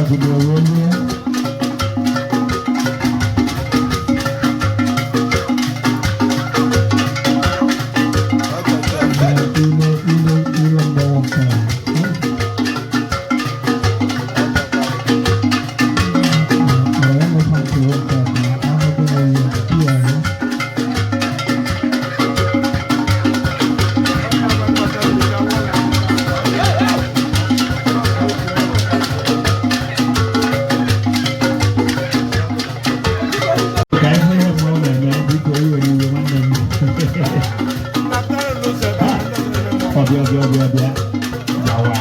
Bido wee lie. Ile ile ile mgbawa nke a. Ka ihe ihe mmụọ na-eme, biko iwere iwe nwanne m. Ọbịa, ọbịa, ọbịa, ọbịa gawa.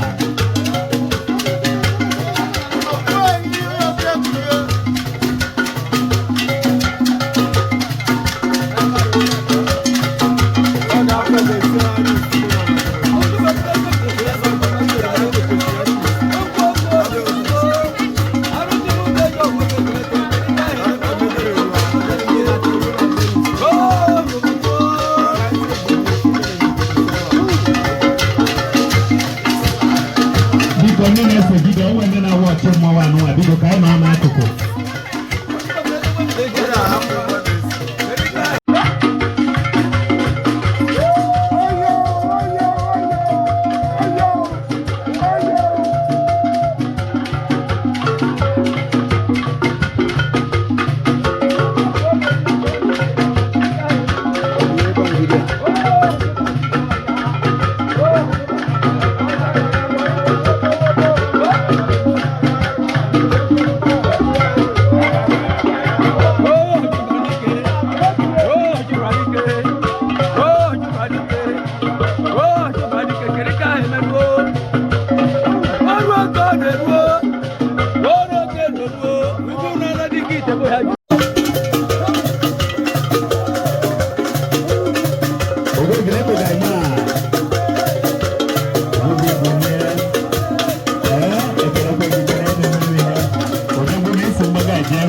Biko, ndị na-ese vidio, onwe ndị na-awa ọchị mmọnwụ anụnwa, biko ka anyị ma ama akụkụ. Ogbe gịnị ma? Ogbe gịnị? Ee, ekele kwe gị kere na-emere ihe. Onye bụ na-eso mgbaga eje.